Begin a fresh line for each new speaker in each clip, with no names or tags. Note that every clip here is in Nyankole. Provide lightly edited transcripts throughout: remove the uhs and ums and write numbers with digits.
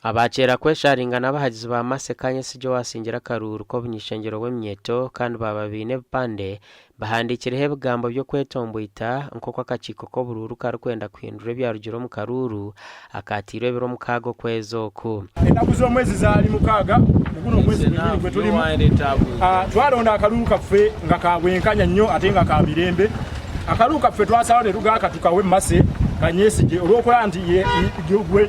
Abaakyera kwesharinga n'abahagizi ba Mercy Kanyesigye owasingire akaruuru k'obuny'ishengyero bw'eminyeeto kandi baaba baine ebipande bihandiikireho ebigambo by'okwetomboita nk'oku akakiiko k'oburuuru karikwenda kuhindura ebyarugire omu karuuru akateirwe ebiro mukaaga okwezi oku.
Enaku z'omwezi zaali mukaaga guno omwezi gwenyini gwe tulimu. Twaronda akaruuru kaffe nga ka bwenkanya nnyo ate nga ka mirembe. Akaruuru kaffe twasalawo ne tugaaka tukawe Mercy Kanyesigye olw'okuba nti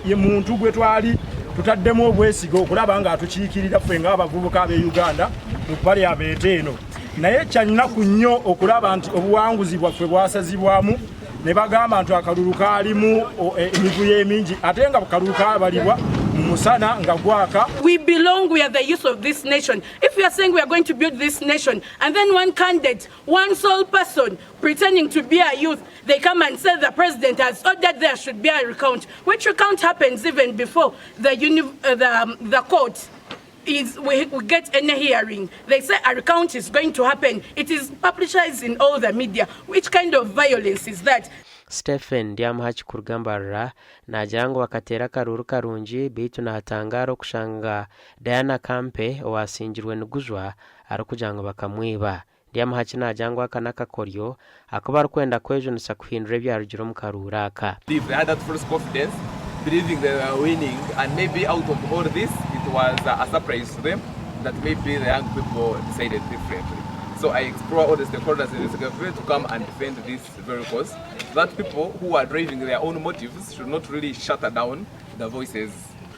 ye muntu gwe twali tutaddemu obwesige okulaba ng'atukiikirira ffe ng'abavubuka ab'e Uganda mu parliament eno. Naye kya nnaku nnyo okulaba nti obuwanguzi bwaffe bwasazibwamu ne bagamba nti akalulu kaalimu emivuyo emingi ate nga kalulu kabalibwa mu musana nga gwaka.
We belong, we are the youth of this nation. If we are saying we are going to build this nation and then one candidate, one sole person pretending to be a youth, they come and say the president has ordered there should be a recount, which recount happens even before the court is we get any hearing. They say a recount is going to happen. It is publicized in all the media. Which kind of violence is that?
Stephen Ndyamuhaki kuruga Mbarara naagira ngu bakateera akaruuru karungi beitu naatangaara okushanga Diana Kampe owasingirwe Nigujwa arikugira ngu bakamwiba. Ndyamuhaki naagira ngu aka n'akakoryo aku barikwenda kwejunisa kuhindura ebyarugire omu karuuru aka.
They had that false confidence, believing they were winning, and maybe out of all this, it was a surprise to them that maybe the young people decided differently. So I explore all the stakeholders in this government to come and defend this very cause, so that people who are driving their own motives should not really shatter down the voices.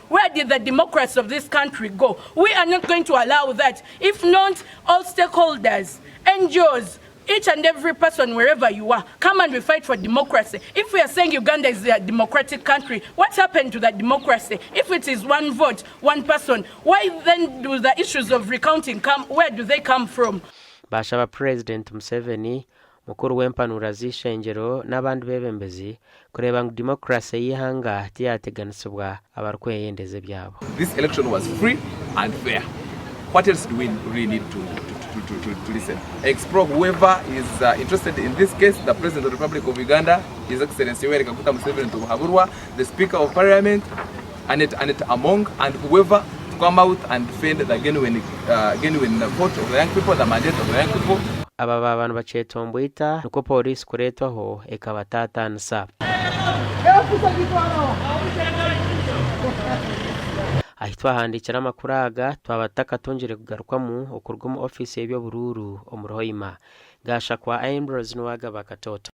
Where did the democracy of this country go? We are not going to allow that. If not, all stakeholders, NGOs, each and every person, wherever you are, come and we fight for democracy. If we are saying Uganda is a democratic country, what happened to that democracy? If it is one vote, one person, why then do the issues of recounting come? Where do they come from?
Baashaba Purezidenti Museveni, mukuru w'empanura z'eishengyero n'abandi beebembezi kureeba ngu demokurasi y'eihanga tiyateganisibwa abarikweyendeza ebyabo.
This election was free and fair. What else do we really need to listen? Explore whoever is interested in this case, the President of the Republic of Uganda, His Excellency Yoweri Kaguta Museveni Tibuhaburwa, the Speaker of Parliament, Annet Among, and whoever to come out and defend the genuine vote of the young people, the mandate of the young people.
Aba baaba nibakyetomboita nikwo pooriisi kureetwaho ekabataatanisa. Ahi twahandiikire amakuru aga twaba tutakatungire kugarukwamu okuruga omu ofiisi y'eby'oburuuru omuri Hoima. Gashakwa Ambrose Nuwagaba Katoto.